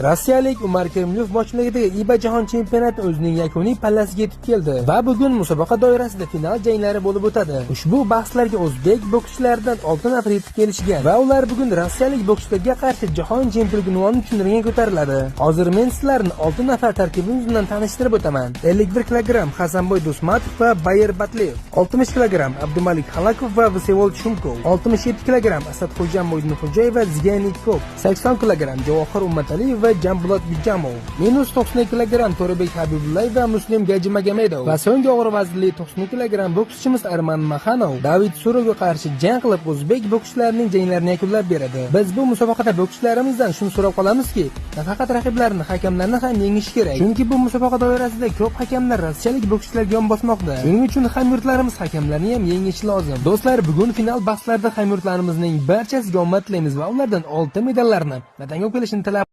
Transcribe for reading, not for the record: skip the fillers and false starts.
Rossiyalik Umar Kerimov boshchiligidagi IBA jahon chempionati o'zining yakuniy pallasiga yetib keldi va bugun musobaqa doirasida final janglari bo'lib o'tadi. Ushbu bahslarga o'zbek bokschilaridan 6 nafar yetib kelishgan va ular bugun rossiyalik bokschilarga qarshi jahon chempionligi unvoni uchun ringga ko'tariladi. Hozir men sizlarni 6 nafar tarkibimiz bilan tanishtirib o'taman. 51 kilogramm Hasanboy Do'smatov va Bayir Batliyev, 60 kilogramm Abdumalik Halakov va Vsevolod Shumkov, 67 kilogramm Asadxo'ja Mo'ydinxo'jayev va Zgeni Kop, 80 kilogramm Javohir Ummataliyev va Jambulat Bijamov, minus 92 kilogramm To'rabek Habibullayev va Muslim Gajimagomedov va so'nggi og'ir vaznli 90 kilogramm bokschimiz Arman Maxanov David Surovga qarshi jang qilib, o'zbek bokschilarining janglarini yakunlab beradi. Biz bu musobaqada bokschilarimizdan shuni so'rab qolamizki, nafaqat raqiblarni, hakamlarni ham yengish kerak. Chunki bu musobaqa doirasida ko'p hakamlar rossiyalik bokschilarga yon bosmoqda. Shuning uchun hamyurtlarimiz hakamlarni ham yengishi lozim. Do'stlar, bugun final bahslarida hamyurtlarimizning barchasiga omad tilaymiz va ulardan oltin medallarni vatanga olib kelishini tilab